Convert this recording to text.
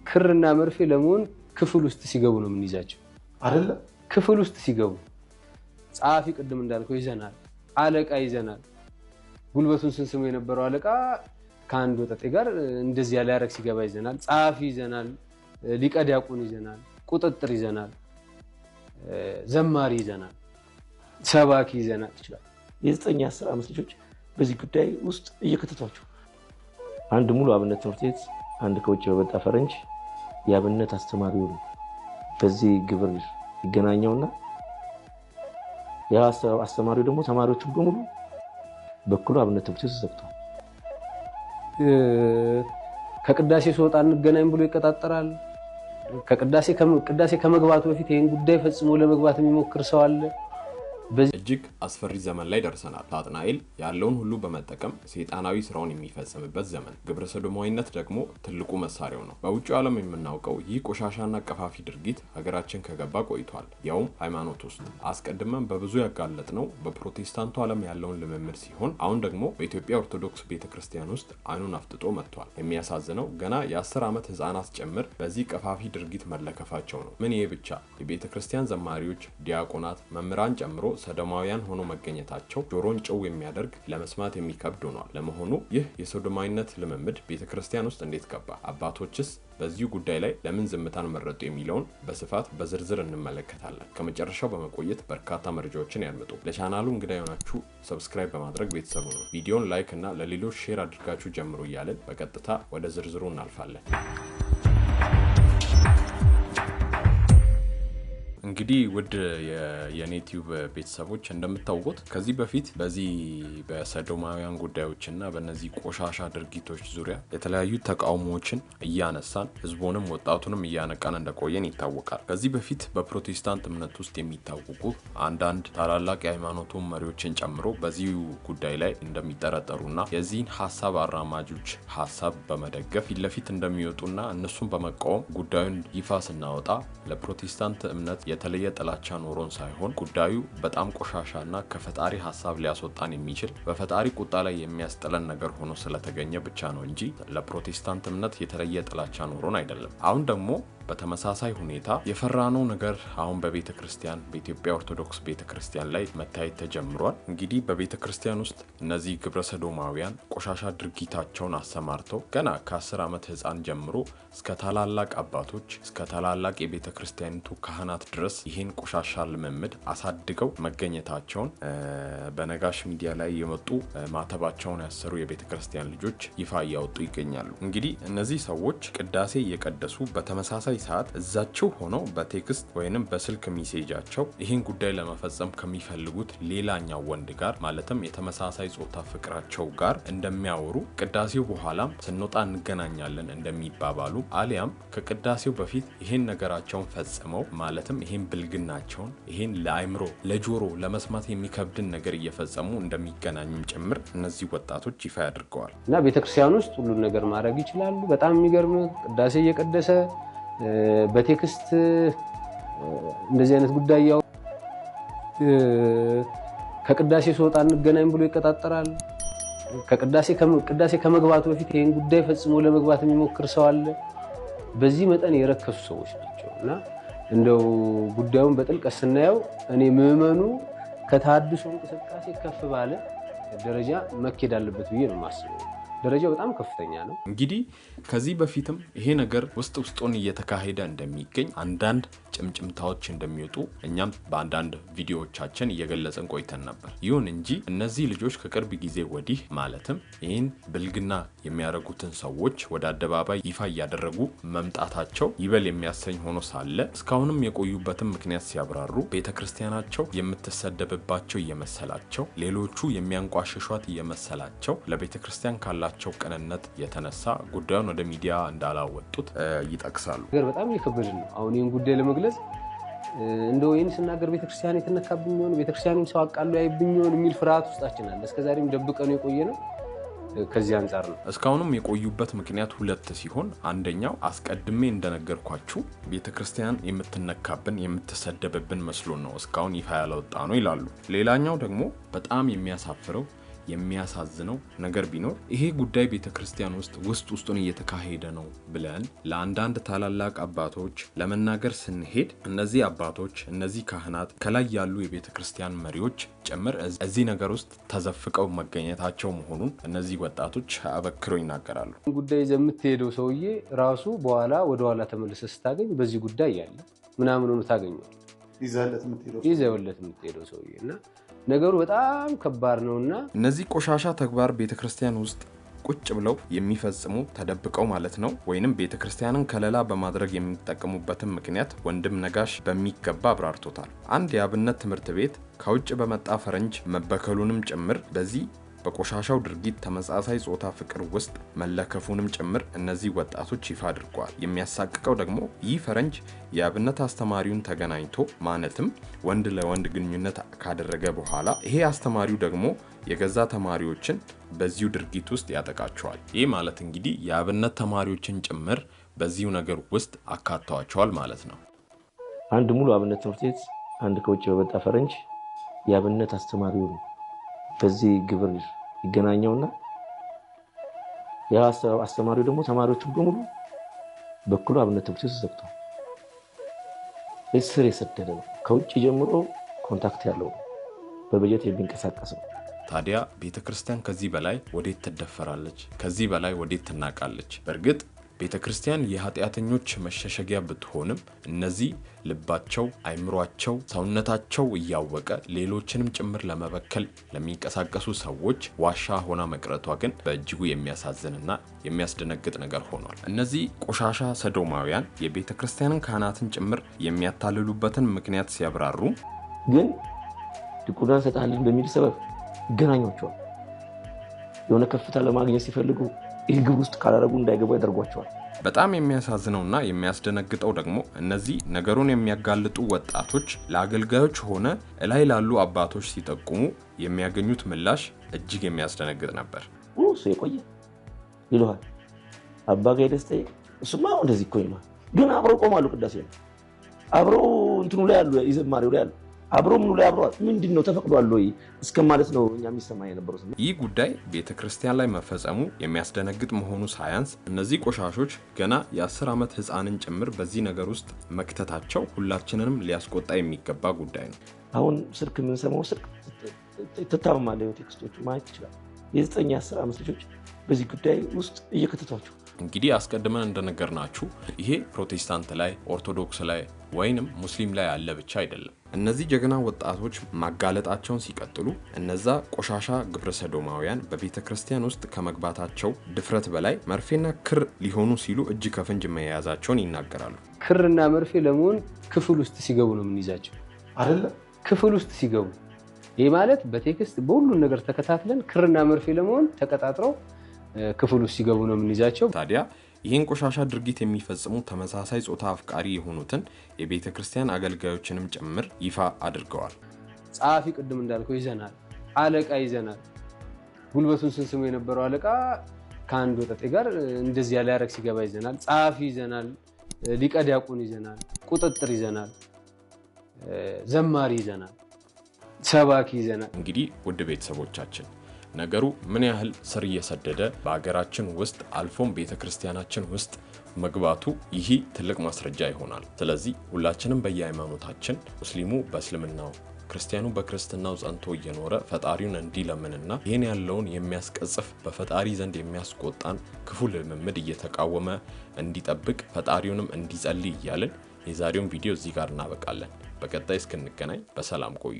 ክርና መርፌ ለመሆን ክፍል ውስጥ ሲገቡ ነው የምንይዛቸው አይደለ? ክፍል ውስጥ ሲገቡ ጸሐፊ ቅድም እንዳልከው ይዘናል፣ አለቃ ይዘናል። ጉልበቱን ስንስሙ የነበረው አለቃ ከአንድ ወጠጤ ጋር እንደዚያ ሊያረግ ሲገባ ይዘናል። ጸሐፊ ይዘናል፣ ሊቀ ዲያቆን ይዘናል፣ ቁጥጥር ይዘናል፣ ዘማሪ ይዘናል፣ ሰባኪ ይዘናል። ይችላል የ9፣ 10 ዓመት ልጆች በዚህ ጉዳይ ውስጥ እየከተቷቸው አንድ ሙሉ አብነት ትምህርት ቤት አንድ ከውጭ በመጣ ፈረንጅ የአብነት አስተማሪውን በዚህ ግብር ይገናኘውና ያ አስተማሪው ደግሞ ተማሪዎቹን በሙሉ በኩሉ አብነት ትምህርት ቤት ዘግቷል። ከቅዳሴ ስወጣ እንገናኝ ብሎ ይቀጣጠራል። ከቅዳሴ ከመግባቱ በፊት ይህን ጉዳይ ፈጽሞ ለመግባት የሚሞክር ሰው አለ። እጅግ አስፈሪ ዘመን ላይ ደርሰናል። ሳጥናኤል ያለውን ሁሉ በመጠቀም ሰይጣናዊ ስራውን የሚፈጽምበት ዘመን፣ ግብረ ሰዶማዊነት ደግሞ ትልቁ መሳሪያው ነው። በውጭው ዓለም የምናውቀው ይህ ቆሻሻና ቀፋፊ ድርጊት ሀገራችን ከገባ ቆይቷል። ያውም ሃይማኖት ውስጥ አስቀድመን በብዙ ያጋለጥነው በፕሮቴስታንቱ ዓለም ያለውን ልምምድ ሲሆን አሁን ደግሞ በኢትዮጵያ ኦርቶዶክስ ቤተ ክርስቲያን ውስጥ አይኑን አፍጥጦ መጥቷል። የሚያሳዝነው ገና የ10 ዓመት ህጻናት ጭምር በዚህ ቀፋፊ ድርጊት መለከፋቸው ነው። ምን ይሄ ብቻ፣ የቤተ ክርስቲያን ዘማሪዎች፣ ዲያቆናት፣ መምህራን ጨምሮ ሰዶማውያን ሆኖ መገኘታቸው ጆሮን ጭው የሚያደርግ ለመስማት የሚከብድ ሆኗል። ለመሆኑ ይህ የሶዶማዊነት ልምምድ ቤተክርስቲያን ውስጥ እንዴት ገባ? አባቶችስ በዚሁ ጉዳይ ላይ ለምን ዝምታን መረጡ? የሚለውን በስፋት በዝርዝር እንመለከታለን። ከመጨረሻው በመቆየት በርካታ መረጃዎችን ያድምጡ። ለቻናሉ እንግዳ የሆናችሁ subscribe በማድረግ ቤተሰቡ ነው። ቪዲዮን like እና ለሌሎች share አድርጋችሁ ጀምሩ እያልን በቀጥታ ወደ ዝርዝሩ እናልፋለን። እንግዲህ ውድ የኔቲዩብ ቤተሰቦች እንደምታውቁት ከዚህ በፊት በዚህ በሰዶማውያን ጉዳዮችና በእነዚህ ቆሻሻ ድርጊቶች ዙሪያ የተለያዩ ተቃውሞዎችን እያነሳን ህዝቡንም ወጣቱንም እያነቃን እንደቆየን ይታወቃል። ከዚህ በፊት በፕሮቴስታንት እምነት ውስጥ የሚታወቁ አንዳንድ ታላላቅ የሃይማኖቱ መሪዎችን ጨምሮ በዚሁ ጉዳይ ላይ እንደሚጠረጠሩና የዚህን ሀሳብ አራማጆች ሀሳብ በመደገፍ ፊት ለፊት እንደሚወጡና እነሱን በመቃወም ጉዳዩን ይፋ ስናወጣ ለፕሮቴስታንት እምነት የተለየ ጥላቻ ኖሮን ሳይሆን ጉዳዩ በጣም ቆሻሻና ከፈጣሪ ሀሳብ ሊያስወጣን የሚችል በፈጣሪ ቁጣ ላይ የሚያስጥለን ነገር ሆኖ ስለተገኘ ብቻ ነው እንጂ ለፕሮቴስታንት እምነት የተለየ ጥላቻ ኖሮን አይደለም። አሁን ደግሞ በተመሳሳይ ሁኔታ የፈራነው ነገር አሁን በቤተ ክርስቲያን በኢትዮጵያ ኦርቶዶክስ ቤተ ክርስቲያን ላይ መታየት ተጀምሯል። እንግዲህ በቤተ ክርስቲያን ውስጥ እነዚህ ግብረ ሰዶማውያን ቆሻሻ ድርጊታቸውን አሰማርተው ገና ከ10 ዓመት ህፃን ጀምሮ እስከ ታላላቅ አባቶች እስከ ታላላቅ የቤተ ክርስቲያኒቱ ካህናት ድረስ ይህን ቆሻሻ ልምምድ አሳድገው መገኘታቸውን በነጋሽ ሚዲያ ላይ የመጡ ማተባቸውን ያሰሩ የቤተ ክርስቲያን ልጆች ይፋ እያወጡ ይገኛሉ። እንግዲህ እነዚህ ሰዎች ቅዳሴ እየቀደሱ በተመሳሳይ ሰዓት እዛቸው ሆነው በ text ወይንም በስልክ message ኣቸው ይህን ጉዳይ ለመፈጸም ከሚፈልጉት ሌላኛው ወንድ ጋር ማለትም የተመሳሳይ ጾታ ፍቅራቸው ጋር እንደሚያወሩ፣ ቅዳሴው በኋላም ስንወጣ እንገናኛለን እንደሚባባሉ፣ አሊያም ከቅዳሴው በፊት ይህን ነገራቸውን ፈጽመው ማለትም ይህን ብልግናቸውን ይህን ለአይምሮ ለጆሮ ለመስማት የሚከብድን ነገር እየፈጸሙ እንደሚገናኙም ጭምር እነዚህ ወጣቶች ይፋ ያድርገዋል። እና ቤተክርስቲያን ውስጥ ሁሉን ነገር ማድረግ ይችላሉ። በጣም የሚገርም ቅዳሴ እየቀደሰ በ text እንደዚህ አይነት ጉዳይ ያው ከቅዳሴ ስወጣ እንገናኝ ብሎ ይቀጣጠራል። ከቅዳሴ ከመግባቱ በፊት ይህን ጉዳይ ፈጽሞ ለመግባት የሚሞክር ሰው አለ። በዚህ መጠን የረከሱ ሰዎች ናቸው እና እንደው ጉዳዩን በጥልቀት ስናየው እኔ ምዕመኑ ከተሃድሶ እንቅስቃሴ ከፍ ባለ ደረጃ መኬድ አለበት ብዬ ነው የማስበው። ደረጃው በጣም ከፍተኛ ነው። እንግዲህ ከዚህ በፊትም ይሄ ነገር ውስጥ ውስጡን እየተካሄደ እንደሚገኝ አንዳንድ ጭምጭምታዎች እንደሚወጡ እኛም በአንዳንድ ቪዲዮዎቻችን እየገለጽን ቆይተን ነበር። ይሁን እንጂ እነዚህ ልጆች ከቅርብ ጊዜ ወዲህ ማለትም ይህን ብልግና የሚያደርጉትን ሰዎች ወደ አደባባይ ይፋ እያደረጉ መምጣታቸው ይበል የሚያሰኝ ሆኖ ሳለ እስካሁንም የቆዩበትን ምክንያት ሲያብራሩ ቤተክርስቲያናቸው የምትሰደብባቸው እየመሰላቸው፣ ሌሎቹ የሚያንቋሽሿት እየመሰላቸው ለቤተክርስቲያን ካላቸው ቅንነት የተነሳ ጉዳዩን ወደ ሚዲያ እንዳላወጡት ይጠቅሳሉ። ነገር በጣም እየከበድን ነው። አሁን ይህን ጉዳይ ለመግለጽ እንደው ይህን ስናገር ቤተክርስቲያን የተነካብኝ ይሆን፣ ቤተክርስቲያንም ሰው አቃሉ ያይብኝ ይሆን የሚል ፍርሃት ውስጣችን አለ። እስከዛሬም ደብቀን የቆየ ነው። ከዚህ አንጻር ነው። እስካሁንም የቆዩበት ምክንያት ሁለት ሲሆን አንደኛው አስቀድሜ እንደነገርኳችሁ ቤተክርስቲያን የምትነካብን የምትሰደብብን መስሎን ነው እስካሁን ይፋ ያላወጣ ነው ይላሉ። ሌላኛው ደግሞ በጣም የሚያሳፍረው የሚያሳዝነው ነገር ቢኖር ይሄ ጉዳይ ቤተክርስቲያን ውስጥ ውስጡን እየተካሄደ ነው ብለን ለአንዳንድ ታላላቅ አባቶች ለመናገር ስንሄድ እነዚህ አባቶች፣ እነዚህ ካህናት፣ ከላይ ያሉ የቤተክርስቲያን መሪዎች ጭምር እዚህ ነገር ውስጥ ተዘፍቀው መገኘታቸው መሆኑን እነዚህ ወጣቶች አበክረው ይናገራሉ። ጉዳይ ይዘህ የምትሄደው ሰውዬ ራሱ በኋላ ወደ ኋላ ተመልሰህ ስታገኝ በዚህ ጉዳይ ያለ ምናምን ሆኖ ታገኘዋለህ። ይዘህለት የምትሄደው ሰውዬ እና ነገሩ በጣም ከባድ ነውና እነዚህ ቆሻሻ ተግባር ቤተክርስቲያን ውስጥ ቁጭ ብለው የሚፈጽሙ ተደብቀው ማለት ነው፣ ወይንም ቤተክርስቲያንን ከለላ በማድረግ የሚጠቀሙበትን ምክንያት ወንድም ነጋሽ በሚገባ አብራርቶታል። አንድ የአብነት ትምህርት ቤት ከውጭ በመጣ ፈረንጅ መበከሉንም ጭምር በዚህ በቆሻሻው ድርጊት ተመሳሳይ ጾታ ፍቅር ውስጥ መለከፉንም ጭምር እነዚህ ወጣቶች ይፋ አድርገዋል። የሚያሳቅቀው ደግሞ ይህ ፈረንጅ የአብነት አስተማሪውን ተገናኝቶ ማለትም ወንድ ለወንድ ግንኙነት ካደረገ በኋላ ይሄ አስተማሪው ደግሞ የገዛ ተማሪዎችን በዚሁ ድርጊት ውስጥ ያጠቃቸዋል። ይህ ማለት እንግዲህ የአብነት ተማሪዎችን ጭምር በዚሁ ነገር ውስጥ አካተዋቸዋል ማለት ነው። አንድ ሙሉ አብነት ትምህርት ቤት አንድ ከውጭ በመጣ ፈረንጅ የአብነት አስተማሪውን በዚህ ግብር ይገናኘውና ያ አስተማሪው ደግሞ ተማሪዎቹን በሙሉ በኩሉ አብነት ትምህርት ቤት ዘግቷል። ስር የሰደደ ነው። ከውጭ ጀምሮ contact ያለው በበጀት የሚንቀሳቀስ ነው። ታዲያ ቤተክርስቲያን ከዚህ በላይ ወዴት ትደፈራለች? ከዚህ በላይ ወዴት ትናቃለች? በእርግጥ ቤተክርስቲያን የኃጢአተኞች መሸሸጊያ ብትሆንም እነዚህ ልባቸው፣ አይምሯቸው፣ ሰውነታቸው እያወቀ ሌሎችንም ጭምር ለመበከል ለሚንቀሳቀሱ ሰዎች ዋሻ ሆና መቅረቷ ግን በእጅጉ የሚያሳዝንና የሚያስደነግጥ ነገር ሆኗል። እነዚህ ቆሻሻ ሰዶማውያን የቤተክርስቲያንን ካህናትን ጭምር የሚያታልሉበትን ምክንያት ሲያብራሩ ግን ድቁና እንሰጥሃለን በሚል ሰበብ ይገናኟቸዋል። የሆነ ከፍታ ለማግኘት ሲፈልጉ ይህ ግብር ውስጥ ካላደረጉ እንዳይገቡ ያደርጓቸዋል። በጣም የሚያሳዝነውና የሚያስደነግጠው ደግሞ እነዚህ ነገሩን የሚያጋልጡ ወጣቶች ለአገልጋዮች ሆነ እላይ ላሉ አባቶች ሲጠቁሙ የሚያገኙት ምላሽ እጅግ የሚያስደነግጥ ነበር። እሱ የቆየ ይለዋል። አባ ጋር ሄደህ ስጠይቅ እሱማ እንደዚህ እኮ ይለዋል። ግን አብረው ቆማሉ። ቅዳሴ ነው አብረው እንትኑ ላይ ያሉ ዘማሪው ላይ ያሉ አብሮ ምኑ ላይ አብሮ ምንድን ነው ተፈቅዷል ወይ እስከ ማለት ነው እኛ የሚሰማ የነበረው። ይህ ጉዳይ ቤተክርስቲያን ላይ መፈጸሙ የሚያስደነግጥ መሆኑ ሳያንስ እነዚህ ቆሻሾች ገና የ10 ዓመት ሕፃንን ጭምር በዚህ ነገር ውስጥ መክተታቸው ሁላችንንም ሊያስቆጣ የሚገባ ጉዳይ ነው። አሁን ስልክ የምንሰማው ስልክ ትታመማለህ፣ text ኦቹ ማየት ትችላለህ። የ9 10 ዓመት ልጆች በዚህ ጉዳይ ውስጥ እየከተቷቸው እንግዲህ አስቀድመን እንደነገርናችሁ ይሄ ፕሮቴስታንት ላይ፣ ኦርቶዶክስ ላይ ወይንም ሙስሊም ላይ ያለ ብቻ አይደለም። እነዚህ ጀግና ወጣቶች ማጋለጣቸውን ሲቀጥሉ እነዛ ቆሻሻ ግብረ ሰዶማውያን በቤተክርስቲያን ውስጥ ከመግባታቸው ድፍረት በላይ መርፌና ክር ሊሆኑ ሲሉ እጅ ከፍንጅ መያዛቸውን ይናገራሉ። ክርና መርፌ ለመሆን ክፍል ውስጥ ሲገቡ ነው የምንይዛቸው አይደለ? ክፍል ውስጥ ሲገቡ። ይህ ማለት በ text በሁሉን ነገር ተከታትለን ክርና መርፌ ለመሆን ተቀጣጥረው ክፍል ውስጥ ሲገቡ ነው የምንይዛቸው። ታዲያ ይህን ቆሻሻ ድርጊት የሚፈጽሙ ተመሳሳይ ጾታ አፍቃሪ የሆኑትን የቤተክርስቲያን አገልጋዮችንም ጭምር ይፋ አድርገዋል። ጸሐፊ ቅድም እንዳልከው ይዘናል፣ አለቃ ይዘናል። ጉልበቱን ስንስሙ የነበረው አለቃ ከአንድ ወጠጤ ጋር እንደዚያ ሊያረግ ሲገባ ይዘናል። ጸሐፊ ይዘናል፣ ሊቀ ዲያቆን ይዘናል፣ ቁጥጥር ይዘናል፣ ዘማሪ ይዘናል፣ ሰባኪ ይዘናል። እንግዲህ ውድ ቤተሰቦቻችን ነገሩ ምን ያህል ስር እየሰደደ በሀገራችን ውስጥ አልፎም ቤተክርስቲያናችን ውስጥ መግባቱ ይህ ትልቅ ማስረጃ ይሆናል። ስለዚህ ሁላችንም በየሃይማኖታችን ሙስሊሙ በእስልምናው፣ ክርስቲያኑ በክርስትናው ጸንቶ እየኖረ ፈጣሪውን እንዲለምንና ይህን ያለውን የሚያስቀጽፍ በፈጣሪ ዘንድ የሚያስቆጣን ክፉ ልምምድ እየተቃወመ እንዲጠብቅ ፈጣሪውንም እንዲጸልይ እያልን የዛሬውን ቪዲዮ እዚህ ጋር እናበቃለን። በቀጣይ እስክንገናኝ በሰላም ቆዩ።